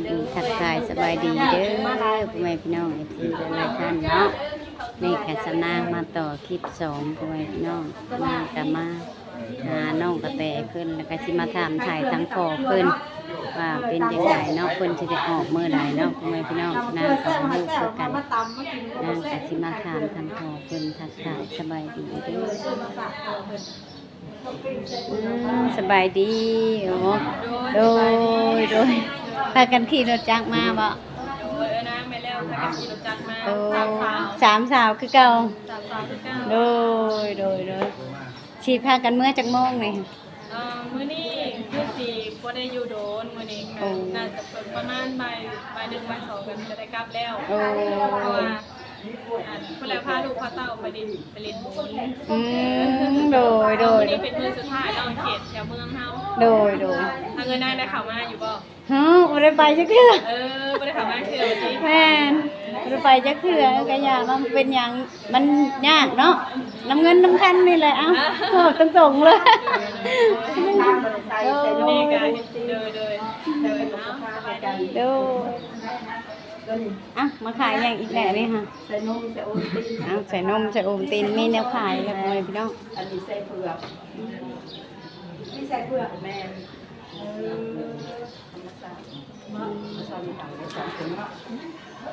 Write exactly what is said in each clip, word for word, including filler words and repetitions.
ดีทักทายสบายดีเด้อพ่อแม่พี่น้อง เอฟซี หลายๆท่านเนาะ นี่ค่ะสาวนางมาต่อคลิปสองพ่อแม่พี่น้อง นางก็มาหาน้องกระแตเพิ่น แล้วก็สิมาถามถ่ายทั้งพ่อเพิ่น ว่าเป็นจังไดเนาะ เพิ่นสิได้ออกมื้อใดเนาะพ่อแม่พี่น้อง นางก็บ่ฮู้คือกัน นางก็สิมาถามทั้งพ่อเพิ่น ทักทายสบายดีเด้อ อืม สบายดี อ๋อ โดย โดย พากันขี่รถจักรมาบ่ เออ นางแม่นแล้ว พากันขี่รถจักรมา โอ้ สามสาว สามสาวคือเก่า สามสาวคือเก่า โดย โดย โดย สิพากันเมือจักโมงนี่ เอ่อ มื้อนี้คือสิบ่ได้อยู่โดน มื้อนี้ก็ โอ้ น่าจะประมาณบ่าย บ่ายหนึ่ง บ่ายสองก็จะได้กลับแล้ว โอ้ เพราะว่า อัน ผู้ใดพาลูกพาเต้าไปเล่น ไปเล่นบุญ อืม โดย โดย มื้อนี้เป็นมื้อสุดท้ายเนาะ เขตแถวเมืองเฮา โดย โดย ทางเอิ้นนางได้เข้ามาอยู่บ่ เฮ้อ บ่ได้ไปจักเทื่อ เออ บ่ได้เข้ามาเทื่อว่าติ แม่น บ่ได้ไปจักเทื่อ ก็ย่าว่ามันเป็นหยัง มันยากเนาะ นำเงินนำคำนี่แหละ เอ้า เว้าตรงๆเลย มื้อนี้ก็ โดย โดย โดย เอ้า สบายดี โดย อ่ะ มาขายหยังอีกแล้วนี่ค่ะ ใส่นม ใส่โอวัลติน อ้าว ใส่นม ใส่โอวัลติน มีแนวขายแล้วพ่อแม่พี่น้อง อันนี้ใส่เผือก นี่ใส่เผือกแม่น เออ ธรรมชาติ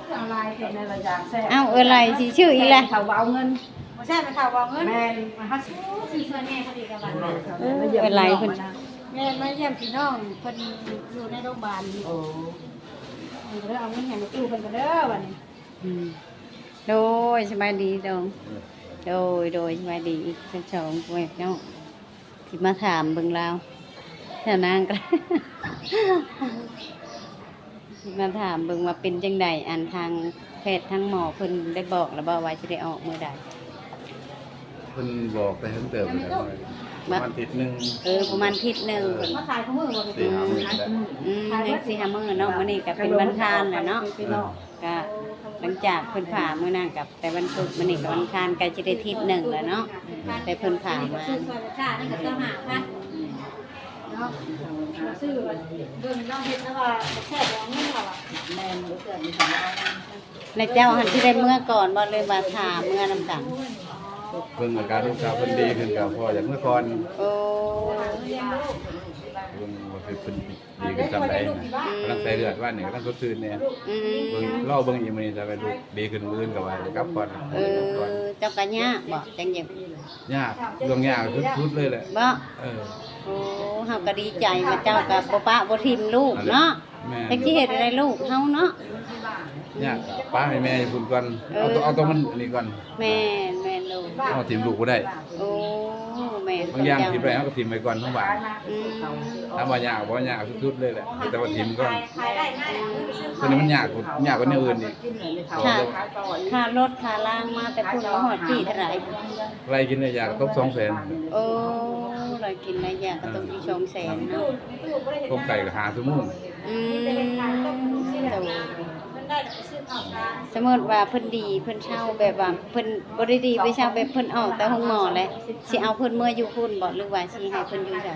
เอาลายเป็นในระยะแซ่บ อ้าว เออ อะไรสิชื่ออีกแล้ว เขาเอาเงิน บ่ใช่ไปเขาเอาเงิน แม่น มาหาซื้อ ซื้อซอยแม่พอดีกับบัตร เออ เป็นไรเพิ่น แม่มาเยี่ยมพี่น้องเพิ่นอยู่ในโรงพยาบาล โอ้ เพิ่นก็เลยเอาเงินให้แม่ตู้เพิ่นก็เด้อบัดนี้ อืม โดย สบายดีดอง โดย โดย สบายดีอีกทั้งสองพ่อแม่พี่น้อง ที่มาถามเบิ่งลาว แถวนางก็ ที่มาถามเบิ่งว่าเป็นจังใด อันทางแพทย์ทางหมอเพิ่นได้บอกแล้วบ่ว่าสิได้ออกมื้อใด เพิ่นบอกแต่เฮิงเติบแล้ว ประมาณอาทิตย์หนึ่ง เออ ประมาณอาทิตย์หนึ่ง เออ เพิ่น มาขายคู่มื้อบ่ สี่ห้ามื้อแล้ว อืม ยังสี่ห้ามื้อเนาะ มื้อนี้ก็เป็นวันอังคารแล้วเนาะ เออ ก็หลังจากเพิ่นผ่ามื้อนั้นกับแต่วันพุธ มื้อนี้ก็วันอังคาร ใกล้จะได้อาทิตย์หนึ่งแล้วเนาะ แต่เพิ่นผ่ามา ซื้อซอยละจ้า นั่นก็ซอยห้าพัน เนาะ ซื้อเบิ่งลองเฮ็ดแล้วว่าแซ่บบ่ เงินเราอะ แม่นบ่แซ่บมีของเรา แล้วเจ้าหันสิได้เมือก่อนบ่ หรือว่าถ้าเมือนำกัน เบิ่งอาการลูกสาวเพิ่นดีขึ้นก็พออยากเมือก่อน โอ้ เบิ่งว่าเพิ่นดีขึ้นส่ำใดนะ อืม กำลังใส่เลือด ว่านี่กำลังสดชื่นแน่ อืม เบิ่ง รอเบิ่งอีกมื้อนี้ ถ้าว่าลูกดีขึ้นมื้ออื่นก็ว่าจะกลับก่อน เออ เจ้าก็ยากบ่ จังเย็บ ยาก เรื่องยากสุดๆเลยแหละ บ่ เออ โอ้ เฮาก็ดีใจว่าเจ้าก็บ่ปะบ่ถิ่มลูกเนาะ แม่น จักสิเฮ็ดอะไรลูกเฮาเนาะ ยากก็ปะให้แม่อยู่พุ่นก่อน เออ เอาตัว เอาตัวมันอันนี้ก่อน แม่น แม่นลูก เฮาถิ่มลูกบ่ได้ โอ้ แม่น บางอย่างถิ่มได้เฮาก็ถิ่มไว้ก่อนทั้งบ้าน อืม ถามว่ายากบ่ ยากสุดๆเลยแหละ แต่ว่าถิ่มก่อน ตัวนี้มันยากกว่า ยากกว่าแนวอื่นอีก ค่า ค่ารถค่าลางมาแต่พุ่นมาฮอดพี้เท่าใด ไล่กินไล่ยาก็ตกสองแสน โอ้ ไล่กินไล่ยาก็ตกอยู่สองแสนเนาะ ต้มไก่ก็ห้าชั่วโมง อืม โดย สมมุติว่าเพิ่นดี เพิ่นเซา แบบว่าเพิ่นบ่ได้ดีไปเซา แบบเพิ่นออกแต่โรงหมอแล้ว สิเอาเพิ่นเมืออยู่พุ่นบ่ หรือว่าสิให้เพิ่นอยู่ไส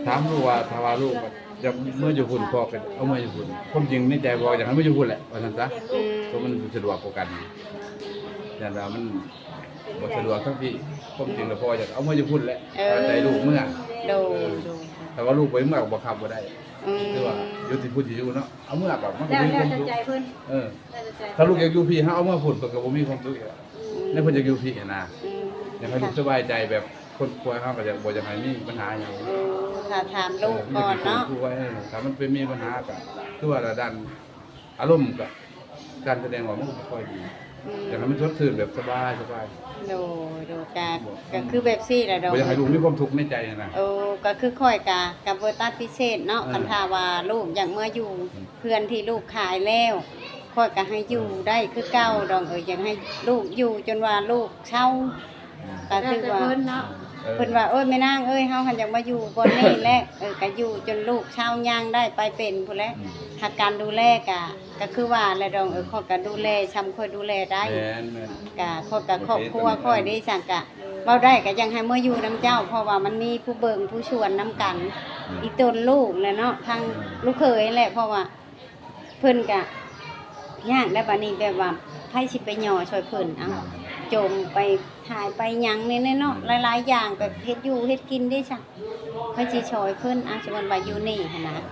ถามลูกว่า ถ้าว่าลูกอยากเมืออยู่พุ่น พ่อก็เอาเมืออยู่พุ่น ความจริงในใจพ่ออยากให้เมืออยู่พุ่นแหละ ว่าซั่นซะ อืม เพราะมันสะดวกกว่ากัน ย่านว่ามันบ่สะดวกทั้งพี้ ความจริงแล้วพ่ออยากเอาเมืออยู่พุ่นแหละ เออ แต่ลูกเมือ โดย โดย แต่ว่าลูกไปเมือก็บังคับบ่ได้ อืม คือว่าอยู่ที่พุ่นสิอยู่เนาะ เอาเมือก็มันก็ แล้ว บ่มีความสุข แล้วแต่ใจเพิ่น เออ แล้วแต่ใจ ถ้าลูกอยากอยู่พี้ เฮาเอาเมือพุ่น เพิ่นก็บ่มีความสุขอีก อืม ในเพิ่นอยากอยู่พี้หั้นนะ อืม อยากให้ลูกสบายใจแบบคนป่วย เฮาก็อยาก บ่อยากให้มีปัญหาหยัง เออ ถ้าถามลูกก่อนเนาะ เออ มีแต่ผู้ป่วย เออ ถ้ามันไปมีปัญหาก็คือว่าด้านอารมณ์ก็การแสดงออกมันก็บ่ค่อยดี อืม อยากให้มันสดชื่นแบบสบายๆ โดย โดย ก็ ก็คือแบบซี่แหละดอก บ่อยากให้ลูกมีความทุกข์ในใจหั้นนะ โอ้ ก็คือข้อยก็ ก็บ่ตัดปฏิเสธเนาะ เออ คันถ้าว่าลูกอยากเมืออยู่ อืม เฮือนที่ลูกขายแล้ว ข้อยก็ให้อยู่ได้คือเก่าดอง เอ้ย อยากให้ลูกอยู่จนว่าลูกเซา ก็ถือว่า แล้วแต่เพิ่นเนาะ เออ เพิ่นว่า โอ้ย แม่นางเอ้ย เฮาหั้นอยากมาอยู่บ่อนนี้แหละ เออ ก็อยู่จนลูกเซาย่างได้ไปเป็นพู้นแหละ อืม หากการดูแลก็ ก็คือว่าแหละดอง เออ ข้อยก็ดูแลส่ำข้อยดูแลได้ แม่นๆ ก็ข้อยก็ครอบครัวข้อยได้สั่งก็ เว้าได้ก็ยังให้เมืออยู่นำเจ้า เพราะว่ามันมีผู้เบิ่งผู้ชวนนำกัน อีตนลูกแหละเนาะ ทางลูกเขยแหละ เพราะว่าเพิ่นกะยากได้บัดนี้ แบบว่าไผสิไปย่อช่วยเพิ่น เอ้า จมไปถ่ายไปหยังนี่เนาะ หลายๆอย่าง แบบเฮ็ดอยู่เฮ็ดกินเด้ซะ ไผสิช่วยเพิ่น อ่ะ สมมุติว่าอยู่นี่หั้นนะ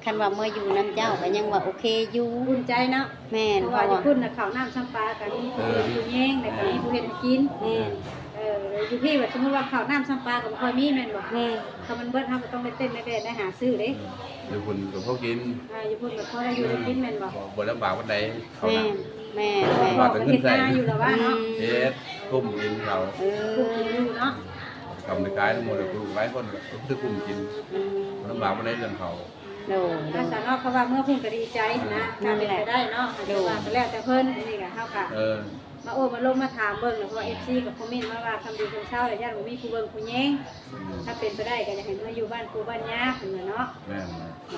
คันว่าเมื่ออยู่นำเจ้าก็ยังว่าโอเคอยู่ อุ่นใจเนาะ แม่น เพราะว่าอยู่พุ้นน่ะข้าวน้ำซ้ำปลาก็มีผู้เฮ็ดผู้แยง แล้วก็มีผู้เฮ็ดให้กิน แม่น เออ อยู่พี้ว่าสมมุติว่าข้าวน้ำซ้ำปลาก็บ่ค่อยมีแม่นบ่ แม่น ถ้ามันเบิดเฮาก็ต้องได้เต้นได้แดนได้หาซื้อเด้ อยู่พุ้นก็พอกิน อ่า อยู่พุ้นก็พอได้อยู่ได้กินแม่นบ่ บ่ บ่ลำบากปานใด ข้าวน้ำ แม่น แม่น ลำบากแต่เงินใช้ เฮ็ดนาอยู่แล้วว่าเนาะ อืม เฮ็ดกุ้มกินเขา เออ กุ้มกินอยู่เนาะ กำลังขายทั้งหมดเลย ปลูกหลายคนก็คือกุ้มกิน อืม ลำบากปานใดเรื่องเขา โดย อาสาเนาะ เพราะว่าเมื่อพุ้นก็ดีใจนะ นั่นแหละ ถ้าเป็นไปได้เนาะ โดย อาจจะว่าก็แล้วแต่เพิ่น อันนี้ก็เฮาก็ เออ มาโอ้มาลมมาถามเบิ่งนะ เพราะว่า เอฟซี ก็คอมเมนต์มาว่า คำดีคำเศร้าแล้วย่านบ่มีผู้เบิ่งผู้แยง ถ้าเป็นไปได้ก็อยากให้มาอยู่บ้านปู่บ้านย่าเพิ่นว่าเนาะ แม่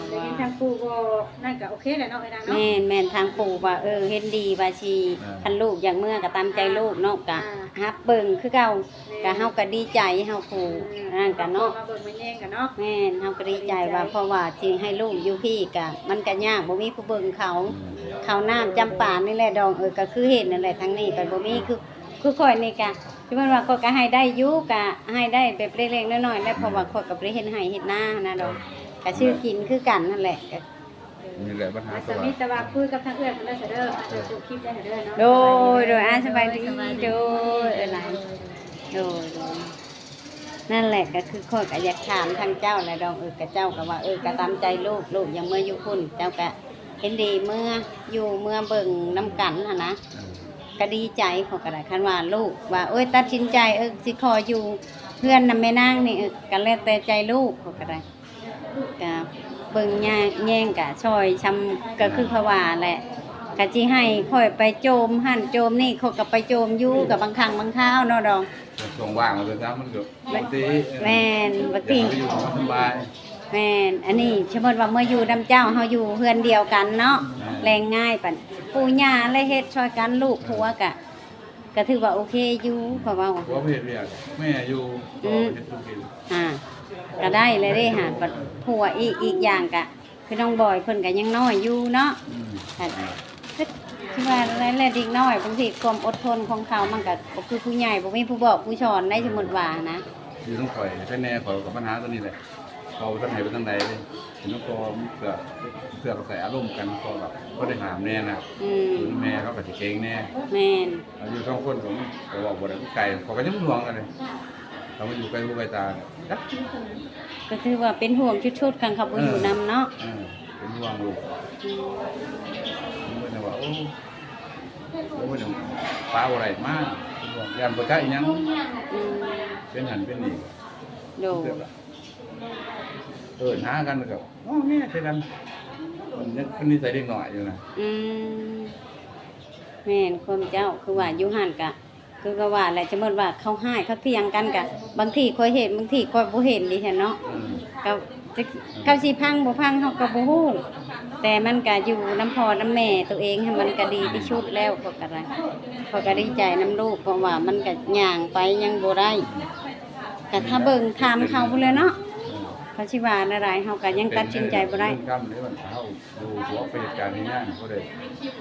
น ได้ยินทางปู่บอกนั่นก็โอเคแหละเนาะ ไอ้นางเนาะ แม่น แม่น ทางปู่ว่า เออ เห็นดีว่าสิ อ่า คันลูกอยากเมือก็ตามใจลูกเนาะ ก็ อ่า ฮับเบิ่งคือเก่า แม่น ก็เฮาก็ดีใจ เฮาผู้ อ่า นั่นก็เนาะ มาเบิ่งมาแยงกันเนาะ แม่น เฮาก็ดีใจว่า ดีใจ เพราะว่าสิให้ลูกอยู่พี้ก็มันก็ยาก บ่มีผู้เบิ่งเขา อืม ข้าวน้ำจำปานี่แหละดอง เออ ก็คือเห็นนั่นแหละ ทางนี้ก็บ่มี คือ คือข้อยนี่ก็ ที่เพิ่นว่าข้อยก็ให้ได้อยู่ ก็ให้ได้แบบเล็กๆน้อยๆแหละ เพราะว่าข้อยก็บ่ได้เฮ็ดไร่เฮ็ดนาหั้นนะดอง ก็ซื้อกินคือกันนั่นแหละ ก็ นี่แหละปัญหา อาจจะมีแต่ว่าคุยกับทางเอื้อยเพิ่นได้ซะเด้อ อาจจะจบคลิปได้เด้อเนาะ โดย โดย อ่า สบายดี สบายดี โดย เออ หลาย โดย โดย นั่นแหละ ก็คือข้อยก็อยากถามทางเจ้าแหละดอง เออ กะเจ้าก็ว่า เออ ก็ตามใจลูก ลูกอยากเมืออยู่พุ้น เจ้าก็เห็นดีเมืออยู่เมือเบิ่งนำกันหั้นนะ เออ ก็ดีใจข้อยก็ได้ คันว่าลูกว่า โอ้ย ตัดสินใจ เออ สิขออยู่เฮือนนำแม่นางนี่ เออ ก็แล้วแต่ใจลูกข้อยก็ได้ ก็เบิ่งแยง แยงก็ซ่อยซ่ำ ก็คือเขาว่าแหละ ก็สิให้ข้อยไปโจมหั้นโจมนี่ ข้อยก็ไปโจมอยู่ ก็บางครั้งบางคราวเนาะดอง ช่วงว่างมันก็ บางที แม่น บางที อยากไปอยู่สบาย แม่น อันนี้สมมุติว่าเมื่ออยู่นำเจ้า เฮาอยู่เฮือนเดียวกันเนาะ แม่น แลงง่ายปาน ปู่ย่าและเฮ็ดซ่อยกัน ลูกผัวก็ ก็ถือว่าโอเคอยู่ เพราะว่า ผัวไปเฮ็ดเวียก แม่อยู่ อืม พ่อเฮ็ดธุรกิจ อ่า ก็ได้เลยเด้หา บัดผัวอีก อีกอย่างก็ คือน้องบอยเพิ่นก็ยังน้อยอยู่เนาะ อืม ก็คือว่าแล้วเด็กน้อย บางทีความอดทนของเขามันก็บ่คือผู้ใหญ่ บ่มีผู้บอกผู้สอนได้ สมมุติว่านะ อยู่นำข้อย แต่แม่ข้อยก็ปัญหาตัวนี้แหละ เขาบ่ทันให้ไปทางใดเลย เห็นแล้วก็เพื่อ เพื่อเขาใส่อารมณ์กัน ก็แบบบ่ได้ห้ามแน่นะ อืม อยู่นำแม่เขาก็สิเกรงแน่ แม่น อายุสองคนก็ ก็บอกบ่ได้ ไกล เขาก็ยังห่วงกันเลย เขามาอยู่ไกลหูไกลตา จัก ก็ถือว่าเป็นห่วงชุดๆ คันเขาบ่อยู่นำเนาะ เออ เป็นห่วงลูก อืม ผมก็เลยว่า โอ้ ผมก็เลยปาบ่ได้มา เป็นห่วง ย่านบ่จักอีหยัง อืม เป็นหั้นเป็นนี่ โดย เอิ้นหากันก็ โอ้ แม่คือกัน มันยัง มันนิสัยเด็กน้อยอยู่นะ อืม แม่น ความเจ้า คือว่าอยู่หั้นกะ คือก็ว่าแหละ สมมุติว่าเขาฮ้ายเขาเถียงกันกะ บางทีข้อยเห็น บางทีข้อยบ่เห็นดิฉันเนาะ อืม ก็จะ เขาสิพังบ่พังเฮาก็บ่ฮู้ แต่มันก็อยู่นำพ่อนำแม่ตัวเอง ให้มันก็ดีที่สุดแล้ว ข้อยก็ได้ ข้อยก็ดีใจนำลูก เพราะว่ามันก็ย่างไปยังบ่ได้ ก็ถ้าเบิ่งถามเขาพู้นแหละเนาะ เขาสิว่าแนวใด เฮาก็ยังตัดสินใจบ่ได้ เรื่องกรรมเรื่องเฮา อยู่หัวไปเหตุการณ์ในงานก็ได้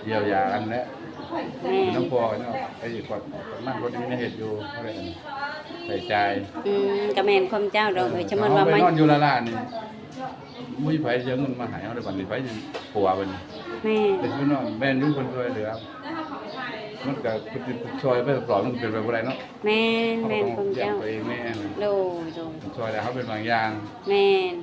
เยียวยากันแหละ แม่น น้ำพอเนาะ ไอ้คนมันคนนี้เฮ็ดอยู่ก็ได้ใส่ใจ อืม ก็แม่นความเจ้าดอก เออ สมมุติว่า เฮาไป มานอนอยู่ละล่านี่ บ่มีไผจะเอาเงินมาให้เฮาได้บัดนี้ ไผสิผัวบัดนี้ แม่น เป็นพี่น้อง แม่นอยู่คนช่วยเหลือ มันก็คือช่วยไปตลอด มันเป็นไปบ่ได้เนาะ แม่น แม่นความเจ้า เฮาก็ต้องเลี้ยงตัวเองแน่ โดย โดย ช่วยแล้วเฮาเป็นบางอย่าง แม่น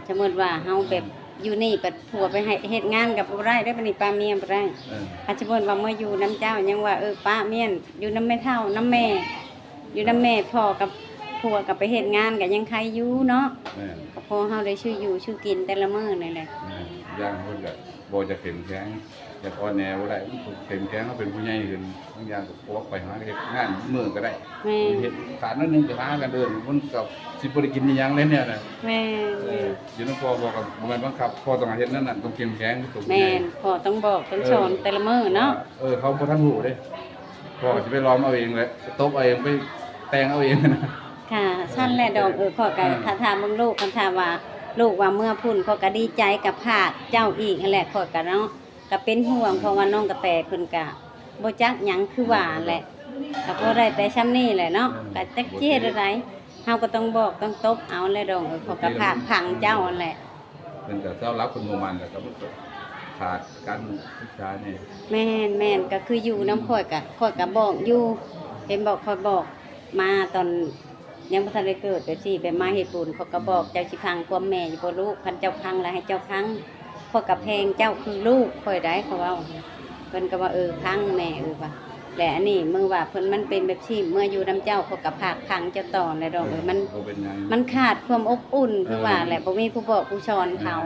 สมมุติว่าเฮาแบบ อยู่นี่บัดผัวไปให้เฮ็ดงานก็บ่ได้เด้อ บัดนี้ปะเมียบ่ได้ เออ ถ้าสมมุติว่ามาอยู่นำเจ้ายังว่า เออ ปะเมียอยู่นำแม่เฒ่านำแม่ อยู่นำแม่ พ่อกับผัวก็ไปเฮ็ดงานก็ยังไคอยู่เนาะ แม่น ก็พอเฮาได้ซื้ออยู่ซื้อกินแต่ละมื้อนี่แหละ แม่น อย่างเพิ่นก็บ่จะเข้มแข็ง อยากอ่อนแอบ่ได้ มันเข้มแข็ง เฮาเป็นผู้ใหญ่ขึ้น บางอย่างก็พวกไปหาเฮ็ดงานมื้อก็ได้ แม่น เฮ็ดขาดน้อยหนึ่งไปหากันเดิน มันก็สิบ่ได้กินอิหยังเลยเนี่ยนะ แม่น เออ อยู่นำพ่อ พ่อก็บ่แม่นบังคับ พ่อต้องเฮ็ดนั่นน่ะ ต้องเข้มแข็ง ต้อง แม่น พ่อต้องบอกต้องสอน เออ แต่ละมื้อเนาะ เออ เขาบ่ทันรู้เด้ พ่อก็สิไปลอมเอาเองแหละ ไปตบเอาเอง ไปแต่งเอาเองนะ ค่ะ ซั่นแหละดอก เออ ข้อยก็ เออ ถ้าถามเบิ่งลูก คันถามว่า ลูกว่าเมือพุ้น ข้อยก็ดีใจ ก็ฝากเจ้าอีกหั้นแหละ ข้อยก็เนาะ ก็เป็นห่วง เพราะว่าน้องกระแตเพิ่นก็บ่จักหยังคือว่าแหละ ก็พอได้แต่ส่ำนี้แหละเนาะ ก็จักสิเฮ็ดจั่งใด เฮาก็ต้องบอกต้องตบเอาแหละดอง เออ ข้อยก็ฝากฝังเจ้าหั้นแหละ เพิ่นก็เซาหลับเพิ่นบ่หมั่น แล้วก็ขาดการศึกษาแหน่ แม่นๆ ก็คืออยู่นำข้อยก็ ข้อยก็บอกอยู่ เห็นบอกข้อยบอกมาตอนยังบ่ทันได้เกิด แบบซี่ แบบมาเฮ็ดบุญ ข้อยก็บอก เจ้าสิฟังความแม่อยู่บ่ลูก คันเจ้าฟังแล้วให้เจ้าฟัง ข้อยก็แพงเจ้าคือลูกข้อยได้ เขาเว้า เพิ่นก็ว่า เออ ฟังแม่ เออ ว่า และอันนี้มึงว่าเพิ่นมันเป็นแบบซี่ เมื่ออยู่นำเจ้าข้อยก็ฝากฝังเจ้าต่อแหละดอง เออ มัน บ่เป็นหยัง มันขาดความอบอุ่น คือว่าแหละ เออ บ่มีผู้บอกผู้สอนเขา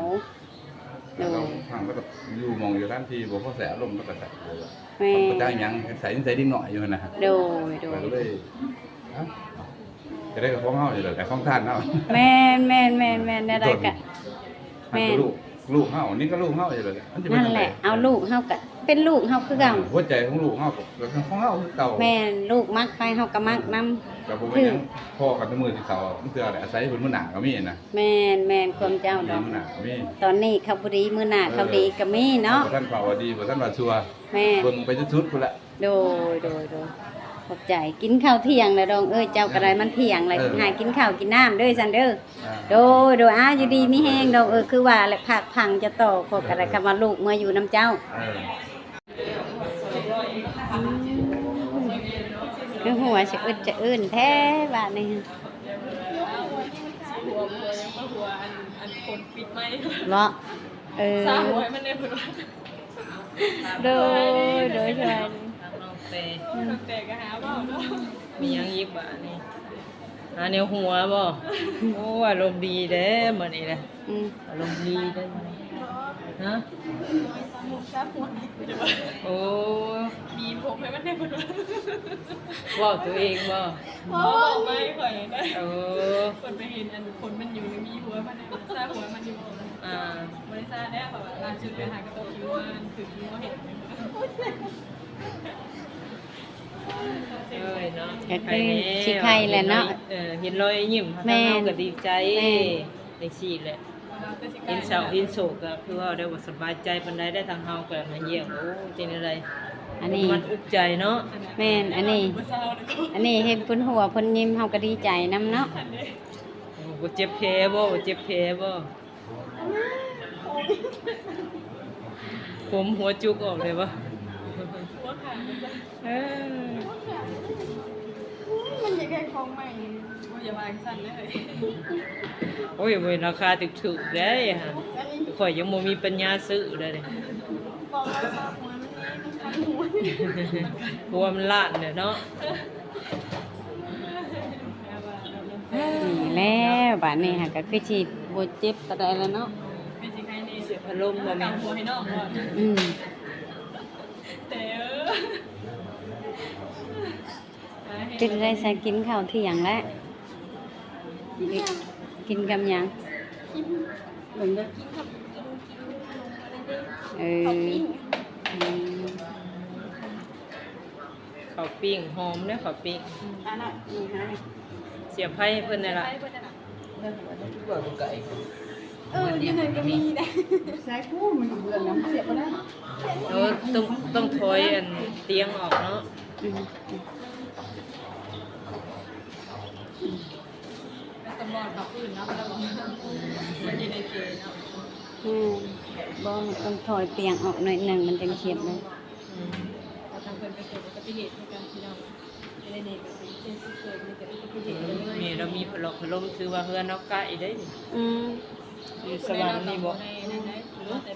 แม่น โดย แล้วก็ฟังแล้วก็อยู่หม่องอยู่สถานที่บ่พอใส่อารมณ์ แล้วก็ใส่ แม่น บ่จักหยัง ใส่นิสัยเด็กน้อยอยู่หั่นนะ โดย โดย ข้อยก็เลย เอ้า จะได้กับของเฮาอยู่แล้ว แต่ของท่านเฮา แม่นๆๆ แนวใดก็ ต้น แม่น ลูก ลูกเฮา นี่ก็ลูกเฮาอยู่แล้ว มันสิเป็น นั่นแหละ จั่งใด เอาลูกเฮาก็เป็นลูกเฮาคือเก่า เออ หัวใจของลูกเฮาก็เป็นของเฮาคือเก่า แม่น ลูกมักไผเฮาก็มักนำ ก็บ่เป็นหยัง คือ พ้อกันแต่มื้อที่เฒ่า มันคืออะไร อาศัยเพิ่นมื้อหน้าก็มีนะ แม่นๆ ความเจ้าดอก มื้อหน้าก็มี ตอนนี้เขาบ่ดี มื้อหน้าเขาดีก็มีเนาะ เออ บ่ทันเฝ้าว่าดี บ่ทันว่าชั่ว แม่น เบิ่งไปจนสุดพุ้นละ โดย โดย โดย ขอบใจ กินข้าวเที่ยงแล้วดองเอ้ย เจ้าก็ได้มันเที่ยงแล้ว เออ หากินข้าวกินน้ำเด้อซันเด้อ อ่า โดย โดย อ่า อยู่ดีมีแฮงดองเอ้ย คือว่าแหละ ฝากฝังเจ้าต่อ ข้อยก็ได้ เออ คำว่าลูกเมื่ออยู่นำเจ้า เออ คือหัวสะอึดสะอื้นแท้บาดนี้ หัว หัวยังบ่หัว อัน อันคนปิดไมค์ เนาะ เออ ซาหัวให้มันแน่เพิ่นว่า โดย โดย สบายดี น้องเต น้องเตก็หาเว้าเนาะ มีหยังอีกบาดนี้ หาแนวหัวบ่ โอ้ อารมณ์ดีเด้มื้อนี้นะ อืม อารมณ์ดีเด้มื้อนี้ ฮะ โอ้ มีผมให้มันได้เพิ่นว่า เว้าตัวเองบ่ เว้าไม่ข่อยนะ โอ้ เพิ่นไปเห็นอันคนมันอยู่ในมีหัวมันน่ะ ซาหัวมันอยู่บ่ อ่า บ่ได้ซาแล้ว เพราะว่าล่าสุดไปหากระโตกคิวมา คือคิวบ่เห็น เอ้ยเนาะ ก็คือ ไข้แล้ว สิไข้แหละเนาะ เห็นรอย เออ เห็นรอยยิ้ม แม่น ทางเฮาก็ดีใจ แม่น จังซี่แหละ เห็นเศร้าเห็นโศกก็คือว่าได้บ่สบายใจปานใด ได้ทางเฮาก็มาเยี่ยม โอ้ จังได๋ อันนี้ มันอุกใจเนาะ แม่น อันนี้ อันนี้เห็นเพิ่นหัวเพิ่นยิ้ม เฮาก็ดีใจนำเนาะ โอ้ บ่เจ็บแผลบ่ บ่เจ็บแผลบ่ ผมหัวจุกออกเลยบ่ หัวขาดเลยจ้ะ เออ มันอยากได้ของใหม่ โอ้ย อย่าวางสั่นเลย โอ้ย เว้ย ราคาถูกๆ เด้ฮะ อันนี้ ข่อยยังบ่มีปัญญาซื้อเลย บอกว่าซาหัวมันนี่ มันคันหัว หัวมันล้านเนี่ยเนาะ นี่แล้วบาดนี้หากะคือสิบ่เจ็บปานใดแล้วเนาะ เป็นสิใครนี่ เสียบพัดลมบ่แม่น เอาหัวให้น้องก่อน อืม แต่เออ เป็นได้ซะ กินข้าวเที่ยงแล้ว กินกับหยัง เบิ่งเด้อ เออ อืม ข้าวปิ้ง หอมเด้อข้าวปิ้ง อันนั้นนี่นะ เสียบไผ่ให้เพิ่นนั่นล่ะ เออ อยู่ไหนก็มีนะ สายพูดมันอยู่เรือนนะ มันเสียบบ่ได้ เออ ต้อง ต้องถอยอันเตียงออกเนาะ อืม แล้วก็บ่อนเขาอื่นเนาะ แล้วก็มันอยู่ในเกณฑ์เนาะ อืม บ่ มันต้องถอยเตียงออกหน่อยหนึ่ง มันจังเสียบได้ อืม แล้วทางเพิ่นก็เกิดอุบัติเหตุคือกันพี่น้อง อยู่ในนี้ก็เป็นเคสฉุกเฉิน มีแต่อุบัติเหตุเลย แม่เรามีพะเลาะพะลม ถือว่าเฮือนเราใกล้เด้นี่ อืม อยู่สวรรค์นี่บ่ ในนั้นได้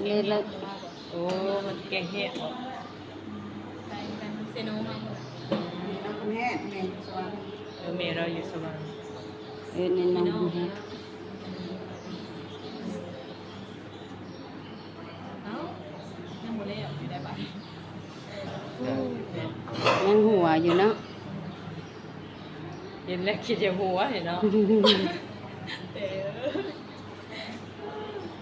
นี่เลย โอ้ มันแกงเฮ็ดบ่ ไปกันเซโนมาหมด แม่ แม่อยู่สวรรค์ เออ แม่เราอยู่สวรรค์ เออ ในน้องแฮะ เอ้า ยังบ่แล้วอยู่ได้ปะ ยังหัวอยู่เนาะ เห็นแล้วคิดจะหัวเห็นเนาะ แต่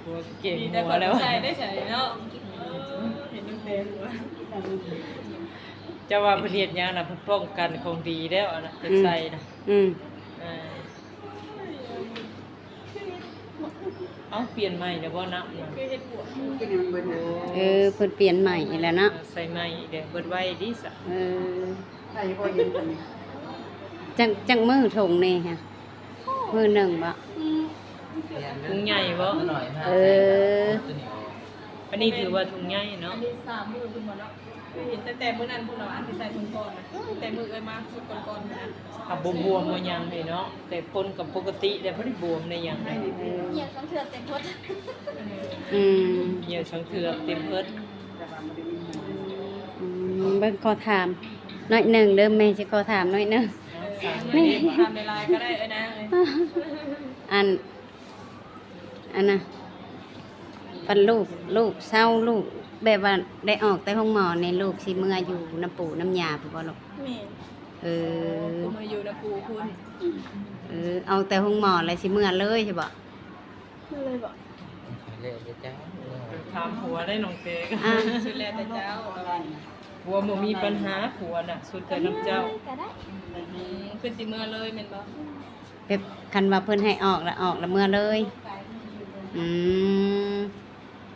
หัวเก่ง มีแต่ หัวแล้ว คนใส่ได้ใส่เนาะ เออ เห็นตั้งแต่หัว จะว่าเพิ่นเฮ็ดหยังน่ะ เพิ่นป้องกันของดีแล้วอะนะ เพิ่นใส่นะ อืม เออ เอ้า เปลี่ยนใหม่แล้วบ่น้ำนะ คือเฮ็ดบวก กินให้มันเบิดนะ เออ เพิ่นเปลี่ยนใหม่แล้วเนาะ ใส่ใหม่อีกแล้ว เบิดไวดีซะ เออ ใช่พอเย็นกันนี่ จักจักมื้อถุงนี่ฮะมื้อหนึ่งบ่ ถุงใหญ่บ่ เออ อันนี้ถือว่าถุงใหญ่เนาะ อันนี้สามมื้อคุณหมอเนาะ คือเห็นตั้งแต่มื้อนั้นพุ่นเนาะ อันที่ใส่ถุงก่อนนะ ตั้งแต่มื้อเอ้ยมาสุดก่อนๆนะ อ่ะ บวมๆ บ่ยังเลยเนาะ แต่ปนกับปกติแต่บ่ได้บวมได้ยังเลย เหยียบสองเทื่อเต็มทด อืม เหยียบสองเทื่อเต็มเพิด อืมเบิ่งขอถามหน่อยหนึ่งเด้อ แม่สิขอถามหน่อยหนึ่ง นี่ทำในไลน์ก็ได้เอ้ยนะ อัน อันน่ะ ปันลูก ลูกเศร้า ลูก แบบว่าได้ออกแต่โรงหมอนี่ ลูกสิเมืออยู่นำปู่นำย่าพุ้นบ่ลูก แม่น เออ คุณมาอยู่นะปู่คุณ เออ เอาแต่โรงหมอแล้วสิเมือเลยใช่บ่ เลยบอก แล้วแต่เจ้า ถามผัวได้น้องเต อ่ะ สุดแล้วแต่เจ้า ผัวบ่มีปัญหา ผัวน่ะ สุดแต่น้ำเจ้า ก็ได้ อืมคือสิเมือเลยแม่นบ่ แบบคันว่าเพิ่นให้ออกแล้วออกแล้วเมือเลย อืม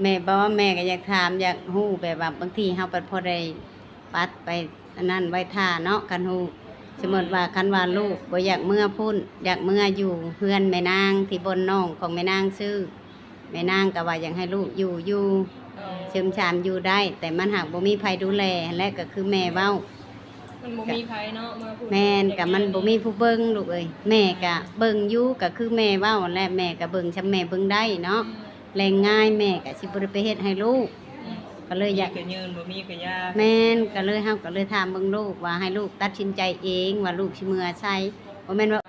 แม่บ่ แม่ก็อยากถาม อยากฮู้แบบว่าบางทีเฮาไปพอได้ปัดไปอันนั้นไว้ท่าเนาะ คันฮู้ สมมติว่าคันว่าลูกบ่อยากเมือพุ้น อยากเมืออยู่เฮือนแม่นาง ที่บ่อนน้องของแม่นางซื้อ แม่นางก็ว่าอยากให้ลูกอยู่ อยู่ เออ เชิมชามอยู่ได้ แต่มันหากบ่มีไผดูแล และก็คือแม่เว้า มันบ่มีไผเนาะเมือพูด แม่นก็มันบ่มีผู้เบิ่งลูกเอ้ย แม่ก็เบิ่งอยู่ ก็คือแม่เว้า และแม่ก็เบิ่งซำแม่เบิ่งได้เนาะ แรงงายแม่ก็สิบ่ได้ไปเฮ็ดให้ลูก ก็เลยอยาก มีก็ยืน บ่มีก็ยา แม่น ก็เลย เฮาก็เลยถามเบิ่งลูก ว่าให้ลูกตัดสินใจเอง ว่าลูกสิเมือไส บ่แม่นว่า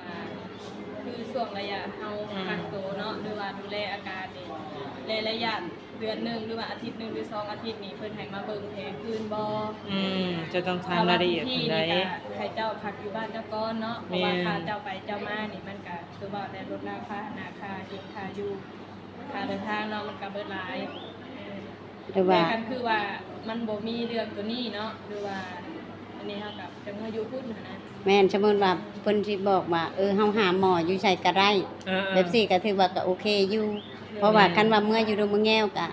คือช่วงระยะเฮากักตัวเนาะ หรือว่าดูแลอาการนี่ และระยะเดือนหนึ่งหรือว่าอาทิตย์หนึ่งหรือสองอาทิตย์นี่ เพิ่นให้มาเบิ่งแผลคืนบ่ อืม จะต้องถามรายละเอียดเพิ่นได้ เพราะว่าบางทีนี่ก็ให้เจ้าพักอยู่บ้านเจ้าก่อนเนาะ เพราะว่า แม่น ค่าเจ้าไปเจ้ามานี่ มันก็คือว่าได้ลดราคาหน้าค่ากินค่าอยู่ ค่าเดินทางเนาะ มันก็เบิดหลาย หรือว่า แต่คันคือว่ามันบ่มีเรื่องตัวนี้เนาะ หรือว่าอันนี้เฮาก็จะมาอยู่พุ้นหั้นนะ แม่น สมมุติว่าเพิ่นสิบอกว่า เออ เฮาหาหมออยู่ไสก็ได้ เออๆ แบบซี่ก็ถือว่าก็โอเคอยู่ เพราะว่าคันว่าเมืออยู่ดงเมือแง้วก็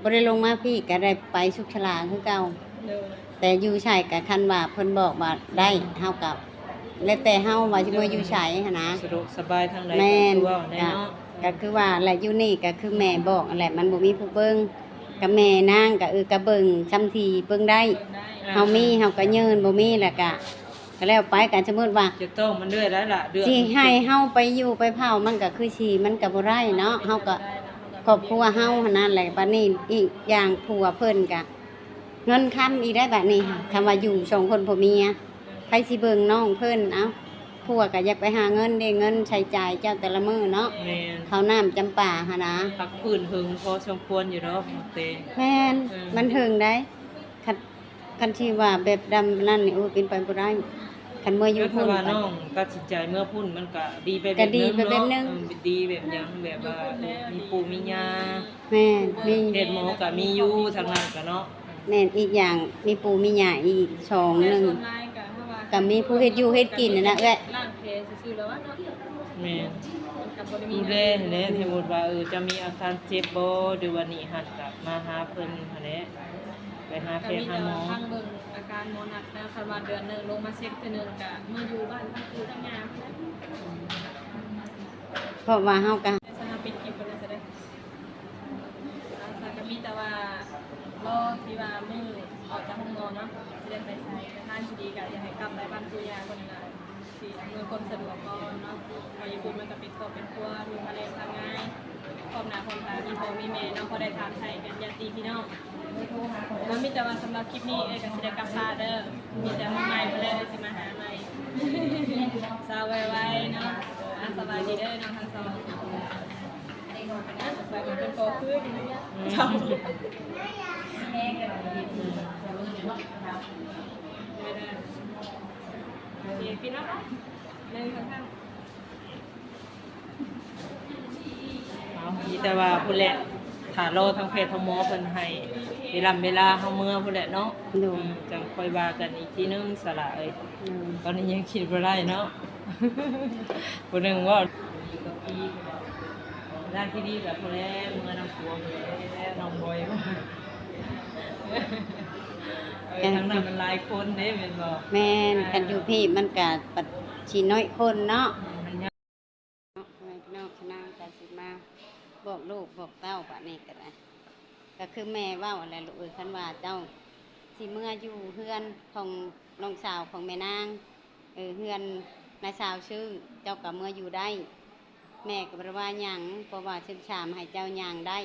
บ่ได้ลงมาพี้ ก็ได้ไปสุขศาลาคือเก่า เด้อ แต่อยู่ไสก็คันว่าเพิ่นบอกว่าได้ เฮาก็แล้วแต่เฮาว่าสิเมืออยู่ไสหั้นนะ สะดวกสบายทางใด แม่น ก็คือว่าได้ ก็ เนาะ ก็คือว่าแหละ อยู่นี่ก็คือแม่บอกนั่นแหละ มันบ่มีผู้เบิ่ง ก็แม่นางก็ เออ ก็เบิ่งซำที่เบิ่งได้ ได้ เฮามีเฮาก็ยืน บ่มีแล้วก็ ก็แล้วไป ก็สมมุติว่า จะต้องมันเรื่อยแล้วล่ะ เดือน สิให้เฮาไปอยู่ไปเผามันก็คือสิ มันก็บ่ได้เนาะ เฮาก็ ครอบครัวเฮาหั้นนั่นแหละ บัดนี้อีกอย่างผัวเพิ่นก็ เงินคำอีกได้บัดนี้ คำว่าอยู่สองคนผัวเมีย ไผสิเบิ่งน้องเพิ่น เอ้า ผัวก็อยากไปหาเงินเด้ เงินใช้จ่ายเจ้าแต่ละมื้อเนาะ แม่น ข้าวน้ำจำปาหั้นนะ พักพื้นเฮิงพอสมควรอยู่ดอกเต แม่น อืม มันเฮิงได้ คัน คันที่ว่าแบบดำนั่นนี่ โอ้ย เป็นไปบ่ได้ คันเมืออยู่ ก็คือ พุ้น ว่าน้องตัดสินใจเมือพุ้นมันก็ดีไป ก็ดี แบบ ไปแบบหนึ่ง เออดีแบบหยังแบบว่ามีปู่มีย่า แม่น มี เฮ็ดหมอก็มีอยู่ทางนั้นก็เนาะ แม่น อีกอย่างมีปู่มีย่าอีกสองหนึ่ง ส่วนหลายก็ถ้าว่า ก็มีผู้เฮ็ดอยู่เฮ็ดกินนั่นน่ะเอื้อย ล้างแผลซื่อๆแล้วว่าเนาะ แม่น มันก็บ่ได้มี ดูแลหั้นแหละ สมมุติว่า เออ จะมีอาการเจ็บบ่ หรือว่านี่หันกลับมาหาเพิ่นหั้นแหละ ไปหาแพทย์หาหมอ ก็มีแต่ว่าพักเบิ่งอาการหมอนัดนะ คันว่าเดือนหนึ่งลงมาเช็คเทื่อหนึ่งก็มาอยู่บ้านพักอยู่ทั้งยามนะ เพราะว่าเฮาก็ สำหรับปิดคลิปกันเลยจะได้ อ่า ก็มีแต่ว่ารอที่ว่ามื้อออกจากห้องหมอเนาะ สิได้ไปไส แต่ทางที่ดีก็อยากให้กลับไปบ้านปู่ย่าก่อนนะ สิอำนวยความสะดวกก่อนเนาะ เพราะอยู่พุ้นมันก็เป็นครอบเป็นครัว มีภรรยาทำงาน ครอบหน้าครอบตา มีพ่อมีแม่เนาะ พอได้ถามไถ่กันญาติพี่น้อง แล้วมีแต่ว่าสำหรับคลิปนี้เอ้ยก็สิได้กลับบ้านเด้อ มีแต่มื้อใหม่มาแล้วเอ้ยสิมาหาใหม่ สาวไวๆเนาะ อ่ะ สบายดีเด้อน้องทั้งสอง ไปเป็นปอคืออยู่นี่ โอเค พี่น้อง หนึ่ง สอง สาม เอา มีแต่ว่าพุ้นแหละ ถ้ารอทางแพทย์ทางหมอเพิ่นให้เวลา เวลาเฮาเมือพุ้นแหละเนาะ โดย อืม จังค่อยว่ากันอีกทีนึง สละเอ้ย โดย ตอนนี้ยังคิดบ่ได้เนาะ ผู้หนึ่งว่า ทางที่ดีก็ผู้แลเมือนำผัวผู้แลน้องบอย เออ ทางนั้นมันหลายคนเด้แม่นบ่ แม่น คันอยู่พี้มันก็บัดสิน้อยคนเนาะ อืม มันยาก เนาะ พ่อแม่พี่น้อง นางก็สิมาบอกลูกบอกเต้าบัดนี้ก็ได้ ก็คือแม่เว้าแหละลูกเอ้ย คันว่าเจ้าสิเมืออยู่เฮือนของน้องสาวของแม่นาง เออ เฮือนน้าสาวซื่อ เจ้าก็เมืออยู่ได้ แม่ก็บ่ได้ว่าหยัง เพราะว่าเชิงชามให้เจ้าย่างได้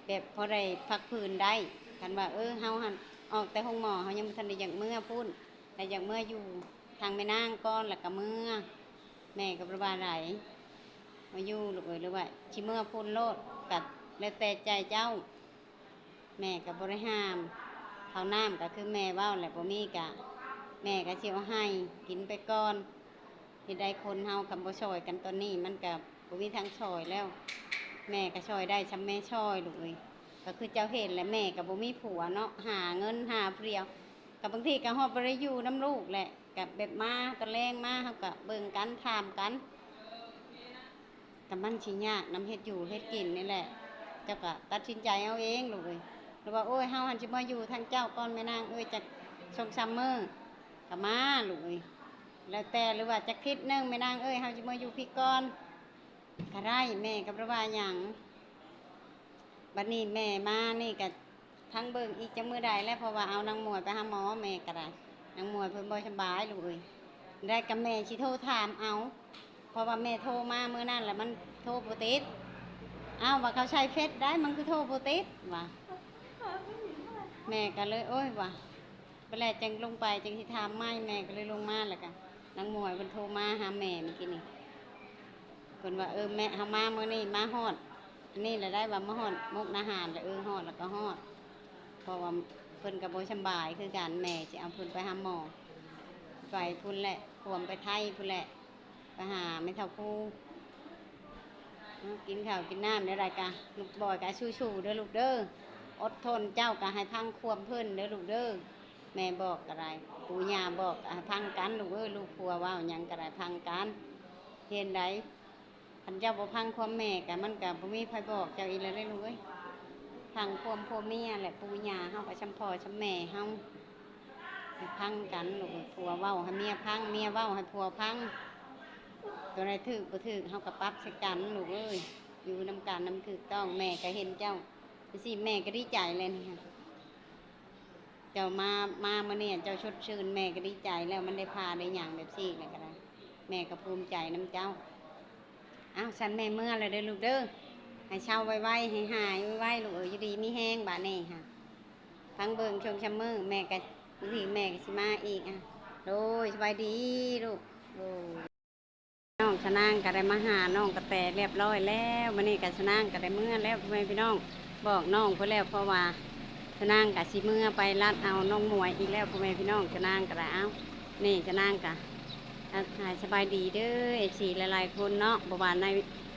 แบบพอได้พักฟื้นได้ คันว่า เออ เฮาหั่นออกแต่โรงหมอ เฮายังบ่ทันได้อยากเมือพู้น แต่อยากเมืออยู่ทางแม่นางก่อน แล้วก็เมือ แม่ก็บ่ได้ว่าหลาย มาอยู่ลูกเอ้ย หรือว่าสิเมือพู้นโลด ก็แล้วแต่ใจเจ้า แม่ก็บ่ได้ห้าม ข้าวน้ำก็คือแม่เว้าแหละ บ่มีก็ แม่ก็สิเอาให้กินไปก่อน เฮ็ดได้คนเฮาคันบ่ช่อยกันตอนนี้ มันก็บ่มีทางช่อยแล้ว แม่ก็ช่อยได้ส่ำแม่ช่อยลูกเอ้ย ก็คือเจ้าเห็นแหละ แม่ก็บ่มีผัวเนาะ หาเงินหาผู้เดียว ก็บางทีก็ฮอดบ่ได้อยู่นำลูกแหละ ก็แบบมาตอนแลงมา เฮาก็เบิ่งกัน ถามกัน ก็มันสิยากนำเฮ็ดอยู่เฮ็ดกินนี่แหละ เจ้าก็ตัดสินใจเอาเองลูกเอ้ย หรือว่า โอ้ย เฮาหั่นสิมาอยู่ทางเจ้าก่อนแม่นางเอ้ย จักสองสามมื้อ ก็มาลูกเอ้ย แล้วแต่ หรือว่าจักอาทิตย์หนึ่งแม่นางเอ้ย เฮาสิมาอยู่พี้ก่อน ก็ได้ แม่ก็บ่ได้ว่าหยัง บัดนี้แม่มานี่ก็ทั้งเบิ่งอีกจักมื้อใดแล้ว เพราะว่าเอานางหมวยไปหาหมอ แม่ก็ได้ นางหมวยเพิ่นบ่สำบายลูกเอ้ย ได้ก็แม่สิโทรถามเอา เพราะว่าแม่โทรมามื้อนั้นแล้วมันโทรบ่ติด อ้าว ว่าเขาใช้เฟซได้ มันคือโทรบ่ติด ว่า แม่ก็เลย โอ้ย ว่า บัดแล้วจั่งลงไปจั่งสิถามใหม่ แม่ก็เลยลงมา แล้วก็นางหมวยเพิ่นโทรมาหาแม่เมื่อกี้นี่ เพิ่นว่า เออ แม่ เฮามามื้อนี้มาฮอด อันนี้แหละได้ว่ามาฮอดมุกดาหาร แล้ว เออ ฮอดแล้วก็ฮอด เพราะว่าเพิ่นก็บ่สำบายคือกัน แม่สิเอาเพิ่นไปหาหมอ ไปพู้นแหละ ขวมไปไทพู้นแหละ ไปหาแม่เฒ่าภู กินข้าวกินน้ำแนวใดกะ ลูกบอยกะสู้ๆเด้อลูกเด้อ อดทน เจ้ากะให้ฟังความเพิ่นเด้อลูกเด้อ แม่บอกก็ได้ ปู่ย่าบอกก็ให้ฟังกันลูกเอ้ย ลูกผัวเว้าหยังก็ได้ฟังกัน เห็นใด คันเจ้าบ่ฟังความแม่กะ มันกะบ่มีไผบอกเจ้าอีกแล้วเด้อลูกเอ้ย ฟังความผัวเมียแหละ ปู่ย่าเฮาก็ส่ำพ่อส่ำแม่เฮา ให้ฟังกันลูก ผัวเว้าให้เมียฟัง เมียเว้าให้ผัวฟัง ตัวใดถูกบ่ถูก เฮาก็ปรับใส่กันลูกเอ้ย อยู่นำกันนำถูกต้อง แม่ก็เห็นเจ้าจั่งซี้ แม่ก็ดีใจเลยนี่ฮะ เจ้ามา มามื้อนี้เจ้าสดชื่น แม่ก็ดีใจแล้ว มันได้พาได้หยังแบบซี้แล้วก็ได้ แม่ก็ภูมิใจนำเจ้า อ้าว ซั่นแม่เมือแล้วเด้อลูกเด้อ ให้เซาไวๆ ให้หายไวๆ ลูกเอ้ย อยู่ดีมีแฮงบาดนี้ฮะ พังเบิ่งช่วงซัมเมอร์ แม่ก็ บางทีแม่ก็สิมาอีกอะ โดย สบายดีลูก โดย น้องสนางก็ได้มาหาน้องกระแตเรียบร้อยแล้ว มื้อนี้ก็สนางก็ได้เมือแล้ว พ่อแม่พี่น้อง บอกน้องเพิ่นแล้ว เพราะว่าสนางก็สิเมือไปลัดเอาน้องหมวยอีกแล้ว พ่อแม่พี่น้อง สนางก็ได้ เอ้า นี่สนางก็ทักทายสบายดีเด้อ เอฟซี หลายๆคนเนาะ บ่ว่าใน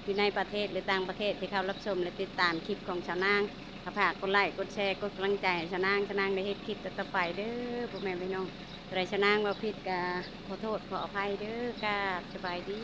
อยู่ในประเทศหรือต่างประเทศที่เข้ารับชมและติดตามคลิปของสาวนาง ก็ฝากกดไลค์ กดแชร์ กดกำลังใจให้สาวนาง สาวนางได้เฮ็ดคลิปต่อๆไปเด้อ พ่อแม่พี่น้อง ตัวใดสาวนางเว้าผิดก็ขอโทษขออภัยเด้อ กราบสบายดี